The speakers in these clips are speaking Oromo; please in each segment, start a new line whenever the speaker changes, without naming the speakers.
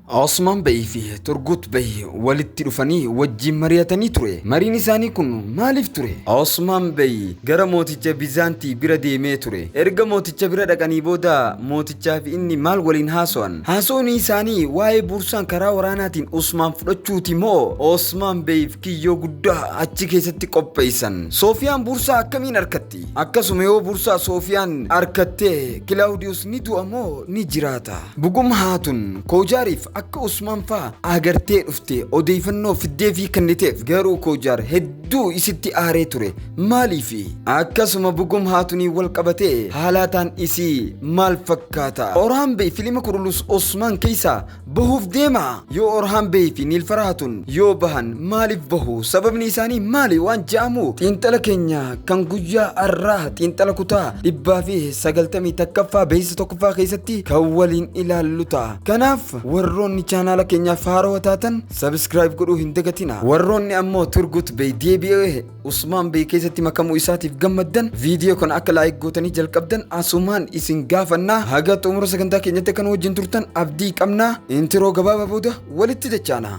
Osmaan Bey fi Turgut Bey walitti dhufanii wajjin mari'atanii ture. Mariin isaanii kun maaliif ture? Osmaan Bey gara mooticha Bizaantii bira deemee ture. Erga mooticha bira dhaqanii booda mootichaa fi inni maal waliin haasa'an? Haasawni isaanii waa'ee Buursaan karaa waraanaatiin Usmaan fudhachuuti moo Osmaan Beyif kiyyoo guddaa achi keessatti qopheessan? Soofiyaan Buursaa akkamiin arkatti? Akkasuma yoo Buursaa Soofiyaan arkatte Kilaawudiyus ni du'a moo ni jiraata? Bugum Haatun Koojaariif akka Usmaan faa agartee dhufte odeeffannoo fiddeefii kenniteef, garuu Koojaar hedduu isitti aaree ture. Maaliifi? Akkasuma Bugum Haatunii wal qabatee haalaataan isii maal fakkaata? Orhaan Bey filima Kurulus Osmaan keessaa bahuuf deema. Yoo Orhaan Bey fi Niilfar Haatun yoo bahan maaliif bahu? Sababni isaanii maali waan je'amu xiinxala keenya kan guyyaa har'aa xiinxala kutaa 191ffaa beeksisa tokkoffaa keessatti kan waliin ilaallu ta'a. Kanaaf warroonni chaanaala keenyaaf haarawaa taatan subscribe godhuu hin dagatina. Warroonni ammoo Turgut Bey deebi'ee Usmaan Bey keessatti makamuu isaatiif gammaddan viidiyoo kana akka like gootanii jalqabdan asumaan isin gaafannaa. Haga xumura sagantaa keenyatti akka nu wajjin turtan abdii qabna. Intiroo gabaabaa booda walitti dachaana.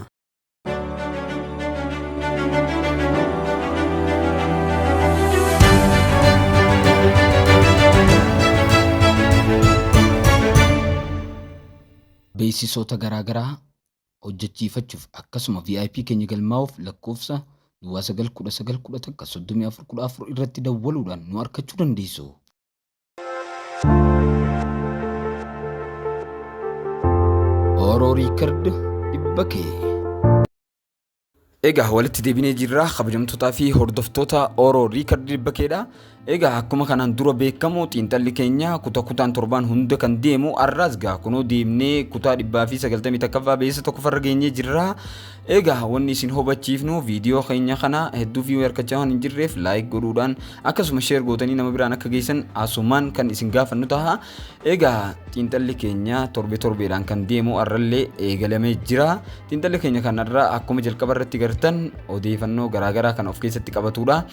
Beeksisoota garaagaraa hojjechiifachuuf akkasuma VIP keenya galmaa'uuf lakkoofsa duwwaa 9 19 11 34 14 irratti dawwaluudhaan nu argachuu dandeessu. Oro Record dhibba kee.
Egaa walitti deebinee jirra kabajamtootaa fi hordoftoota Oro Record dhibba keedha. Egaa akkuma kanaan dura beekamu xiinxalli keenya kutaa kutaan torbaan hunda kan deemu har'aas gaa kunoo deemnee kutaa 191ffaa beeksisa tokkoffarra geenyee jirra. Egaa wanni isin hubachiifnu viidiyoo keenya kana hedduu view harkachaa waan hin jirreef like godhuudhaan akkasuma share gootanii nama biraan akka geessan asumaan kan isin gaafannu ta'a. Egaa xiinxalli keenya torbe torbeedhaan kan deemu har'allee eegalamee jira. Xiinxalli keenya kanarraa akkuma jalqaba irratti gartan odeeffannoo garaagaraa kan of keessatti qabatudha.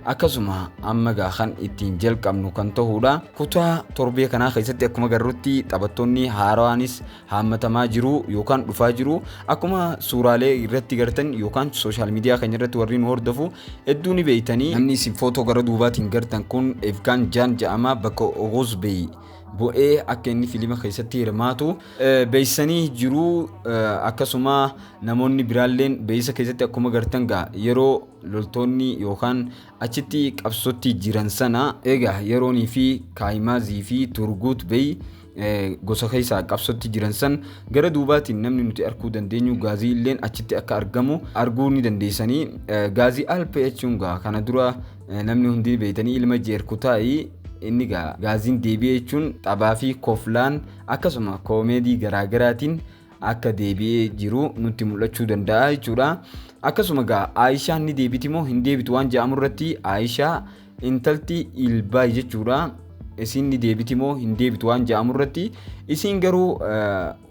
Akkasuma amma gaa kan ittiin jalqabnu kan ta'udha. Kutaa torbee kanaa keessatti akkuma garrutti taphattoonni haarawaanis haammatamaa jiru yookaan dhufaa jiru. Akkuma suuraalee irratti gartan yookaan social media keenya irratti warri nu hordofu hedduu ni beektanii. Namni isin footoo gara duubaatiin gartan kun Efgaan Jaan jedhama, bakka Oghuz Bey bu'ee akka inni filima keessatti hirmaatu beeksisanii jiru. Akkasuma namoonni biraalleen beeksisa keessatti akkuma gartan gaa yeroo loltoonni yookaan achitti qabsootti jiran sana, egaa yeroonii fi Kaayimaazii fi Turguut Bey gosa keessaa qabsootti jiran san gara duubaatiin namni nuti arguu dandeenyu Gaazii illeen achitti akka argamu arguu ni dandeessanii. Gaazii Alpee jechuun gaa kana dura namni hundi beektanii ilma Jeerkutaayi. Inni gaa Gaaziin deebi'ee jechuun taphaa fi koflaan akkasuma koomeedii garaagaraatiin akka deebi'ee jiru nutti mul'achuu danda'a jechuudha. Akkasuma gaa Aayishaan ni deebiti moo hin deebitu waan jedhamu irratti, Aayishaa intalti Ilbaay jechuudha. Isiin ni deebiti moo hin deebitu waan jedhamu irratti, isiin garuu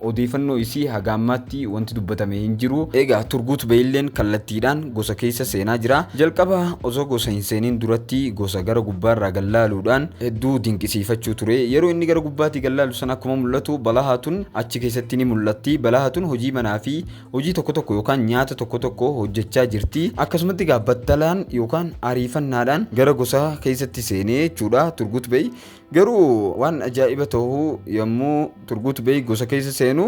odeeffannoo isii haga ammaatti wanti dubbatame hin jiru. Egaa Turguut Beeyilleen kallattiidhaan gosa keessa seenaa jira. Jalqaba osoo gosa hin seenin duratti gosa gara gubbaarraa gallaaluudhaan hedduu dinqisiifachuu ture. Yeroo inni gara gubbaatii gallaalu sana akkuma mul'atu Balahaatun achi keessatti ni mul'atti. Balahaatun hojii manaa fi hojii tokko tokko yookaan nyaata tokko tokko hojjechaa jirti. Akkasumatti egaa battalaan yookaan ariifannaadhaan gara gosa keessatti seenee jechuudha Turgut Bey. Garuu waan ajaa'iba ta'u, yommuu Turgut Bey gosa keessa seenu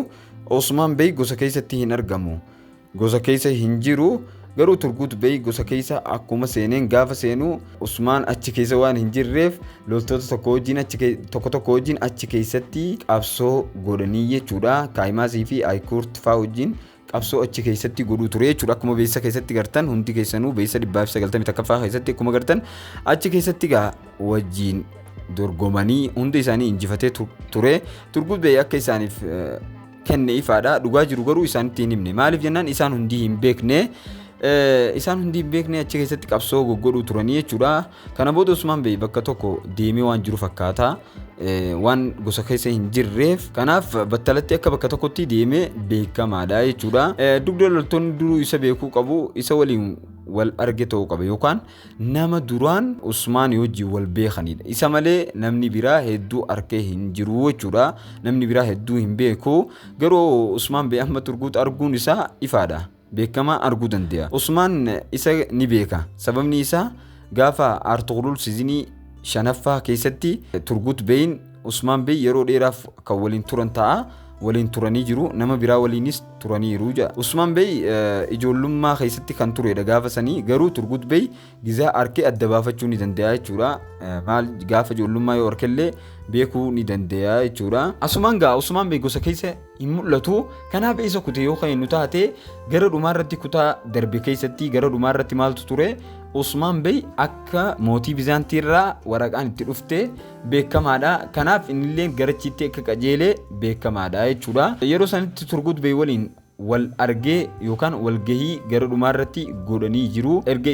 Osmaan Bey gosa keessatti hin argamu. Gosa keessa hin jiru. Garuu Turgut Bey gosa keessa akkuma seeneen, gaafa seenu Usmaan achi keessa waan hin jirreef loltoota tokko wajjin achi tokko tokko wajjin achi keessatti qabsoo godhanii jechuudha. Kaayimaasii fi Ayikuurt faa wajjin qabsoo achi keessatti godhuu ture jechuudha. Akkuma beeksisa keessatti gartan, hundi keessanuu beeksisa 191ffaa keessatti akkuma gartan achi keessatti gaa wajjin dorgomanii hundi isaanii injifatee ture. Turgut Bey akka isaaniif kenne ifaadha. Dhugaa jiru garuu isaanitti hin himne. Maaliif jennaan isaan hundi hin beekne. Isaan hundi hin beekne, achi keessatti qabsoo goggodhuu turanii jechuudha. Kana booda Usmaan Bey bakka tokko deemee waan jiru fakkaata. Waan gosa keessa hin jirreef kanaaf battalatti akka bakka tokkotti deemee beekamaadha jechuudha. Dugda loltoonni duruu isa beekuu qabu, isa waliin wal arge ta'uu qaba yookaan nama duraan Usmaan wajjin wal beekanidha. Isa malee namni biraa hedduu arkee hin jiru jechuudha. Namni biraa hedduu hin beeku. Garuu Usmaan Bey amma Turguut arguun isaa ifaadha. Beekamaa arguu danda'a. Usmaan isa ni beeka. Sababni isaa gaafa Artugrul season shanaffaa keessatti Turgut Beyin Usmaan Bey yeroo dheeraaf kan waliin turan ta'a. Waliin turanii jiru, nama biraa waliinis turaniiru jedha. Usmaan Bey ijoollummaa keessatti kan turedha gaafa sanii, garuu Turgut Bey gizaa arkee adda baafachuu ni danda'a jechuudha. Maal gaafa ijoollummaa yoo arkellee beekuu ni danda'a jechuudha. Asumaan gaa Usmaan Bey gosa keessa hin mul'atu. Kanaaf eessa kute yoo kan nu taate, gara dhumaarratti, kutaa darbe keessatti gara dhumaarratti maaltu ture? Usmaan Bey akka mootii Bizaantii irraa waraqaan itti dhufte beekamaadha. Kanaaf innillee gara achiitti akka qajeelee beekamaadha jechuudha. Yeroo sanitti Turgut Bey waliin wal argee yookaan walgahii gara dhumaarratti godhanii jiru. Erga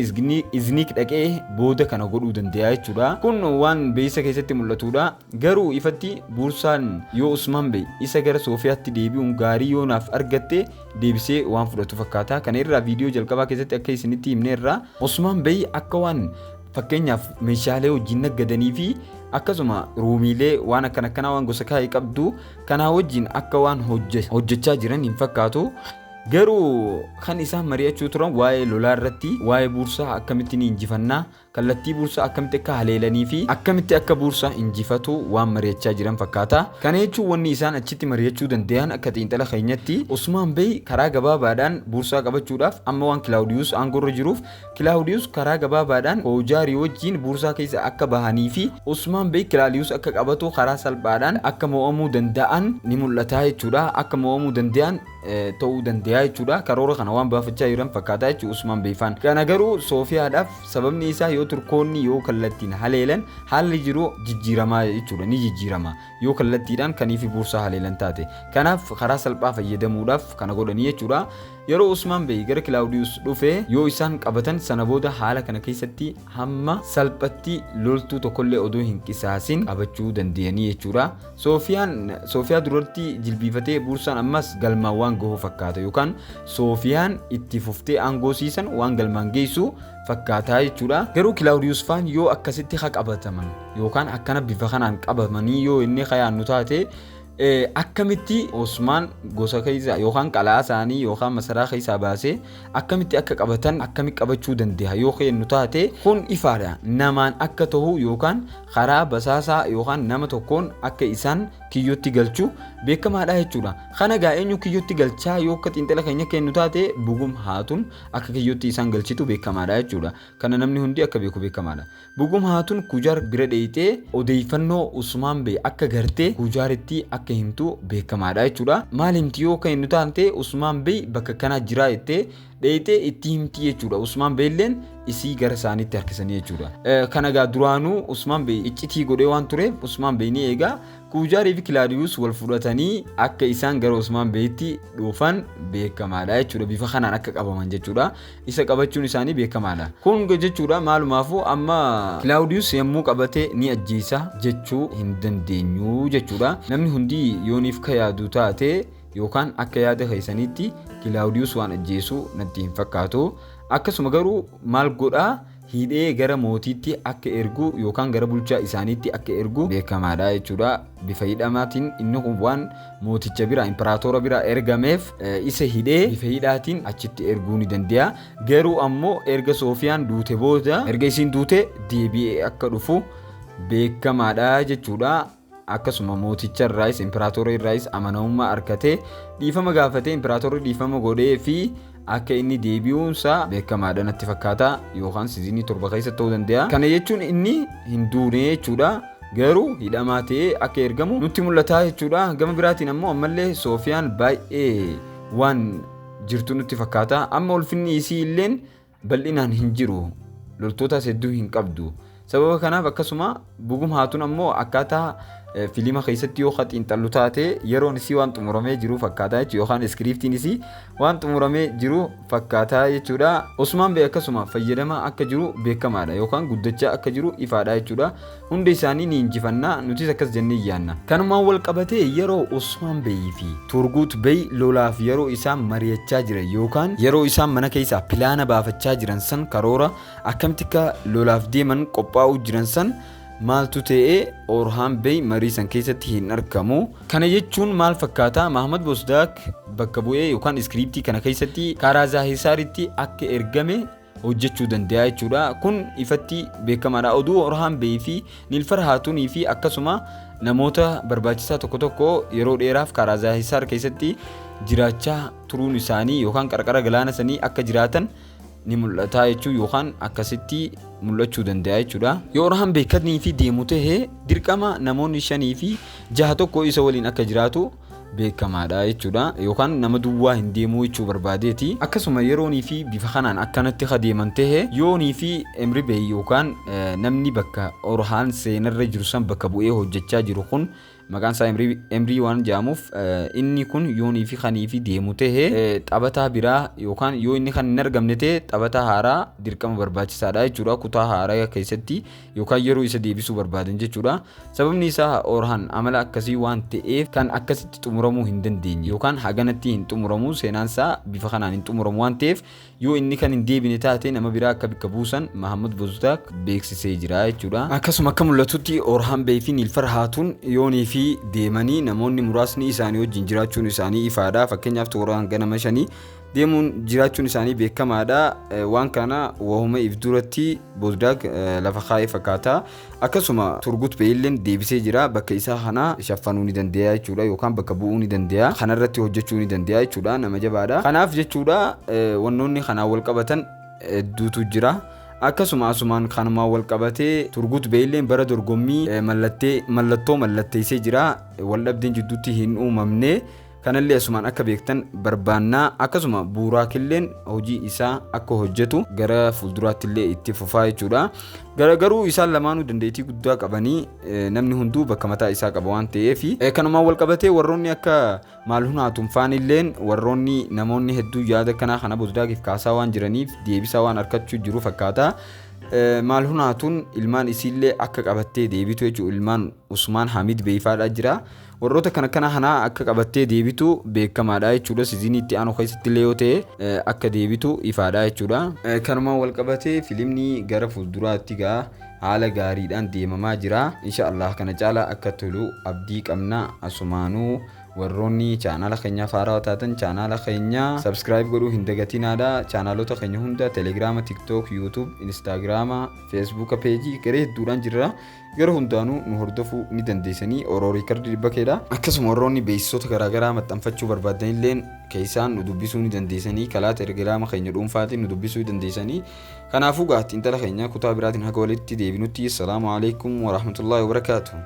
Izniik dhaqee booda kana godhuu danda'a jechuudha. Kun waan beeksisa keessatti mul'atudha. Garuu ifatti Buursaan yoo Usmaan Bey isa gara Soofiyaatti deebi'uun gaarii yoo naaf argatte deebisee waan fudhatu fakkaata. Kana irraa viidiyoo jalqabaa keessatti akka isinitti himne irraa Usmaan Bey akka waan fakkeenyaaf meeshaalee wajjin naggadanii fi akkasuma ruumiilee waan akkana akkanaa waan gosa kaayee qabdu kanaa wajjin akka waan hojjechaa jiran hin fakkaatu. Garuu kan isaan mari'achuu turan waa'ee lolaa irratti, waa'ee Buursaa akkamitti ni injifannaa, kallattii Buursaa akkamitti akka haleelanii fi akkamitti akka Buursaa injifatu waan mari'achaa jiran fakkaata. Kana jechuun wanni isaan achitti mari'achuu danda'an akka xiinxala keenyatti Usmaan Bey karaa gabaabaadhaan Buursaa qabachuudhaaf amma waan Kilaawudiyus aangoorra jiruuf, Kilaawudiyus karaa gabaabaadhaan Hojaarii wajjin Buursaa keessa akka bahanii fi Usmaan Bey Kilaawudiyus akka qabatu karaa salphaadhaan akka mo'amuu danda'an ni mul'ata jechuudha. Akka mo'amuu danda'an ta'uu danda'a jechuudha. Karoora kana waan baafachaa jiran fakkaata jechuudha Usmaan Beyfaan. Kana garuu Soofiyaadhaaf sababni isaa yoo Turkoonni yoo kallattiin haleelan haalli jiru jijjiiramaa jechuudha, ni jijjiirama yoo kallattiidhaan kaniifi Buursaa haleelan taate. Kanaaf karaa salphaa fayyadamuudhaaf kana godhanii jechuudha. Yeroo Usmaan Bey gara Kilaawudiyus dhufe yoo isaan qabatan, sana booda haala kana keessatti hamma salphatti loltuu tokkollee odoo hin qisaasin qabachuu danda'anii jechuudha. Soofiyaan Soofiyaa duratti jilbiifatee Buursaan ammas galmaan waan gahuu fakkaata yookaan Soofiyaan itti fuftee aangoo siisan waan galmaan geessu fakkaataa jechuudha. Garuu Kilaawudiyus faan yoo akkasitti haa qabataman yookaan akkana bifa kanaan qabamanii yoo inni kayaannu taate, akkamitti Osmaan gosa keessa yookaan qalaa isaanii yookaan masaraa keessaa baasee akkamitti akka qabatan, akkamitti qabachuu danda'a yoo kennu taate, kun ifaadha. Namaan akka ta'u yookaan karaa basaasaa yookaan nama tokkoon akka isaan kiyyootti galchu beekamaadha jechuudha. Kana gaa eenyu kiyyootti galchaa yoo akka xiinxala keenya kennu taate, Bugum Haatuun akka kiyyootti isaan galchitu beekamaadha jechuudha. Kana namni hundi akka beeku beekamaadha. Bugum Haatuun Kujaar bira dheeyitee odeeffannoo Usmaan Bey akka gartee Kujaaritti akka himtu beekamaadha jechuudha. Maal himti yoo kan nu taate, Usmaan Bey bakka kanaa jira jettee dheeyitee itti himti jechuudha. Usmaan Bey illeen isii gara isaaniitti harkisanii jechuudha. Kana gaa duraanuu Usmaan Bey iccitii godhee waan tureef Usmaan Bey ni eegaa. Kuujaarii fi Kilaadiyuus wal fudhatanii akka isaan gara Usmaan Beeyitti dhufan beekamaadha jechuudha. Bifa kanaan akka qabaman jechuudha. Isa qabachuun isaanii beekamaadha. Kun jechuudha maalumaafuu amma Kilaawudiyus yommuu qabate ni ajjeesa jechuu hin dandeenyu jechuudha. Namni hundi yooniif ka yaadu taate yookaan akka yaada keessaniitti Kilaawudiyus waan ajjeesu natti hin fakkaatu. Akkasuma garuu maal godhaa, hidhee gara mootiitti akka ergu yookaan gara bulchaa isaaniitti akka ergu beekamaadha jechuudha. Bifa hidhamaatiin inni kun waan mooticha bira, imperaatora bira ergameef isa hidhee bifa hidhaatiin achitti erguu ni danda'a. Garuu ammoo erga Soofiyaan duute booda, erga isiin duute deebi'ee akka dhufu beekamaadha jechuudha. Akkasuma mooticha irraayis, imperaatora irraayis amanamummaa argatee dhiifama gaafatee imperaatorri dhiifama godhee fi akka inni deebi'uunsaa beekamaadha natti fakkaata, yookaan season 7 keessa ta'uu danda'a. Kana jechuun inni hin duune jechuudha. Garuu hidhamaa ta'ee akka ergamu nutti mul'ata jechuudha. Gama biraatiin ammoo ammallee Soofiyaan baay'ee waan jirtu nutti fakkaata. Amma ulfinni isii illeen bal'inaan hin jiru. Loltootaas hedduu hin qabdu. Sababa kanaaf akkasuma Bugum Haatuun ammoo akkaataa Filima keessatti yoo xiinxallu taate yeroon isii waan xumuramee jiru fakkaataa jechuudha yookaan iskiriiptiin isii waan xumuramee jiru fakkaataa jechuudha. Osmaan Bey akkasuma fayyadamaa akka jiru beekamaadha yookaan guddachaa akka jiru ifaadha jechuudha. Hunda isaanii ni injifannaa nutis akkas jennee yaanna. Kanumaan wal qabatee yeroo Osmaan Bey fi Turgut Bey lolaaf yeroo isaan mari'achaa jiran yookaan yeroo isaan mana keessaa pilaana baafachaa jiran san karoora akkamitti akka lolaaf deeman qophaa'uu jiran san maaltu ta'e Orhaan Bey marii san keessatti hin argamu. Kana jechuun maal fakkaata? Mahamad Bosdaak bakka bu'ee yookaan iskiriiptii kana keessatti karaa Zaahisaaritti akka ergame hojjechuu danda'a jechuudha. Kun ifatti beekamaadha. Oduu Orhaan Bey fi Nilfar Haatunii fi akkasuma namoota barbaachisaa tokko tokko yeroo dheeraaf karaa Zaahisaar keessatti jiraachaa turuun isaanii yookaan qarqara galaana sanii akka jiraatan ni mul'ata jechuu yookaan akkasitti mul'achuu danda'a jechuudha. Yoo Orhaan beekatnii fi deemu ta'e dirqama namoonni 5 fi 6 tokko isa waliin akka jiraatu beekamaadha jechuudha. Yookaan nama duwwaa hin deemuu jechuu barbaadeeti. Akkasuma yeroonii fi bifa kanaan akkanatti adeeman ta'e yoonii fi Emri Bey yookaan namni bakka Orhaan seenarra jiru san bakka bu'ee hojjechaa jiru kun maqaan isaa Emrii waan jedhamuuf inni kun yoonii fi kanii fi deemu ta'e taphataa biraa yookaan yoo inni kan hin argamne ta'e taphataa haaraa dirqama barbaachisaadha jechuudha. Kutaa haaraa keessatti yookaan yeroo isa deebisuu barbaadan jechuudha. Sababni isaa Orhaan amala akkasii waan ta'eef kan akkasitti xumuramuu hin dandeenye yookaan haganatti hin xumuramu seenaan isaa bifa kanaan hin xumuramu waan ta'eef yoo inni kan hin deebine taate nama biraa akka bakka buusan Mahamad Bozdaak beeksisee jira jechuudha. Akkasuma akka mul'atutti Orhaan Bey fi Nilfar Haatuun yoonii fi deemanii namoonni muraasni isaanii wajjin jiraachuun isaanii ifaadha. Fakkeenyaaf toora hanga nama 5 deemuun jiraachuun isaanii beekamaadha. Waan kana wahuma if duratti Bozdaak lafa kaa'ee fakkaata. Akkasuma Turgut Beyilleen deebisee jira. Bakka isaa kana shaffanuu ni danda'a jechuudha yookaan bakka bu'uu ni danda'a. Kanarratti hojjechuu ni danda'a jechuudha. Nama jabaadha. Kanaaf jechuudha wannoonni kanaan wal qabatan hedduutu jira. Akkasuma asumaan kanumaan wal qabatee Turgut Beyilleen bara dorgommii mallattoo mallatteessee jira. Wal dhabdeen jidduutti hin uumamne. Kanallee asumaan akka beektan barbaannaa. Akkasuma Buuraakilleen hojii isaa akka hojjetu gara fuulduraatti illee itti fufaa jechuudha. Garuu isaan lamaanuu dandeettii guddaa qabanii namni hunduu bakka mataa isaa qaba waan ta'eef kanumaan wal qabatee warroonni akka Maalhun Haatunfaan illeen warroonni namoonni hedduu yaada kanaa kana Bozdaakiif kaasaa waan jiraniif deebisaa waan argachuu jiru fakkaata. Maalhun Haatun ilmaan isiillee akka qabattee deebitu jechuudha. Ilmaan Usmaan Hamid Beeyifaadha jira. Warroota kana kana kanaa akka qabattee deebitu beekamaadha jechuudha. Sizinii itti aanu keessatti illee yoo ta'e akka deebitu ifaadha jechuudha. Kanumaan wal qabatee filimni gara fuulduraatti gaa haala gaariidhaan deemamaa jira. Insha Allah kana caalaa akka tolu abdii qabna. Asumaanuu warroonni chaanaala keenya haarawaa taatan chaanaala keenya subscribe godhuu hin dagatinaadha. Chaanaalota keenya hunda Telegiraama, TikTok, YouTube, Instagiraama, Feesbuuka peejii garee hedduudhaan jirra. Gara hundaanuu nu hordofuu ni dandeessanii. Oroo Riikardii dhibba keedha. Akkasuma warroonni beeksisoota garaagaraa maxxanfachuu barbaadanilleen keessaan nu dubbisuu ni dandeessanii. Kalaa Telegiraama keenya dhuunfaatiin nu dubbisuu ni dandeessanii. Kanaafuu gaa xiinxala keenya kutaa biraatiin haga walitti deebinutti. Assalaamu alaikum warahmatullaahi wabarakaatu.